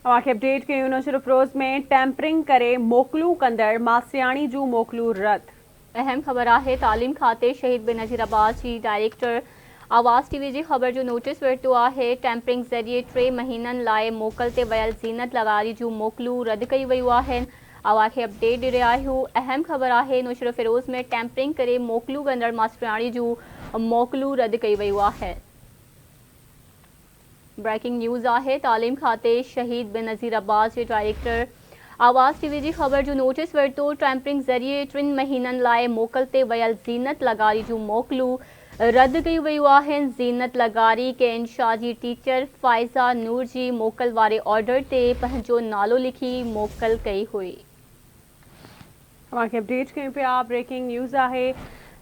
اوهان کي اپڊيٽ ڪيون نوشهروفيروز ۾ ٽيمپرنگ ڪري موڪلون ڪندڙ ماسياڻي جون موڪلون رد. اهم خبر آهي تعليم کاتي شهيد بينظير آباد جي ڊائريڪٽر آواز ٽي وي جي خبر جو نوٽيس ورتو آهي ٽيمپرنگ ذريعي ٽي مهينن لاء موڪل تي ويل زينت لغاري جون موڪلون رد ڪيون ويون آهن اوهان کي اپڊيٽ ڏئي رهيا آهيون اهم خبر آهي نوشهروفيروز ۾ ٽيمپرنگ ڪري موڪلون ڪندڙ ماسٽرياڻي جون موڪلون رد ڪيون ويون آهن. بريڪنگ نيوز آهي تعليم کاتي شهيد بينظير عباس جي ڊائريڪٽر آواز ٽي وي جي خبر جو نوٽيس ورتو ٽيمپرنگ ذريعي ٽن مهينن لاء موڪل تي ويل زينت لغاري جون موڪلون رد ڪيون ويون آهن زينت لغاري ڪي اين شاهه جي ٽيچر فائزه نور جي موڪل واري آرڊر تي پنهنجو نالو لکي موڪل ڪئي هئي. اوهان کي اپڊيٽ ڪيون پيا بريڪنگ نيوز آهي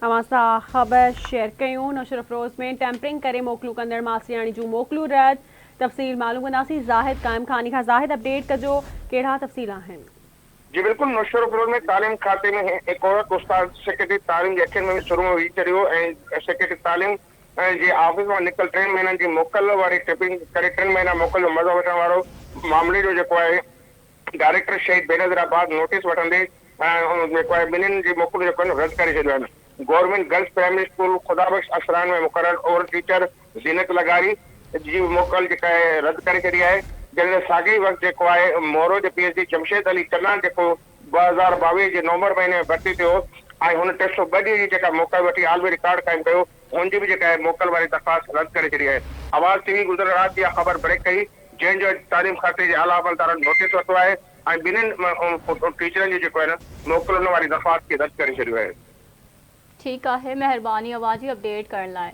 اوهان سان خبر شيئر ڪيون نوشهروفيروز ۾ ٽيمپرنگ ڪري موڪلون ڪندڙ ماسياڻي جون موڪلون رد تفصيل معلوم ڪنداسين زاهد قائم خاني کان زاهد اپڊيٽ ڪجو ڪهڙا تفصيل آهن. جي بلڪل نوشهروفيروز ۾ تعليم کاتي ۾ هڪ عورت استاد سيڪريٽري تعليم جي اکين ۾ به سرمو وجهي ڇڏيو ۽ سيڪريٽري تعليم جي آفيس مان نڪتل ٽن مهينن جي موڪل واري ٽرپنگ ڪري ٽن مهينا موڪل جو مزو وٺڻ وارو معاملي جو جيڪو آهي ڊائريڪٽر شهيد بينظير آباد نوٽيس وٺندي جيڪو آهي ٻنهين جي موڪلون جيڪو آهن رد ڪري ڇڏيون آهن. Government girls primary school Khuda Bakhsh Isran ۾ مقرر عورت ٽيچر زينت لغاري جي به موڪل جيڪا آهي رد ڪري ڇڏي آهي جڏهن ته ساڳئي ئي وقت جيڪو آهي مورو جي P H D Jamshed Ali Chana جيڪو 2022 جي نومبر مهيني ۾ ڀرتي ٿيو هو ۽ هن 302 ڏينهن جي جيڪا موڪل وٺي عالمي رڪارڊ قائم ڪيو هن جي به جيڪا آهي موڪل واري درخواست رد ڪري ڇڏي آهي. آواز ٽي وي گذريل رات اها خبر بريڪ ڪئي جنهن جو اڄ تعليم کاتي جي اعليٰ عملدارن نوٽيس ورتو آهي ۽ ٻنهين ٽيچرن جي جيڪو آهي نه موڪلن واري درخواست کي رد ڪري ڇڏيو آهي. ٺيڪ آهي مهرباني اوهان جي اپڊيٽ ڪرڻ لاء.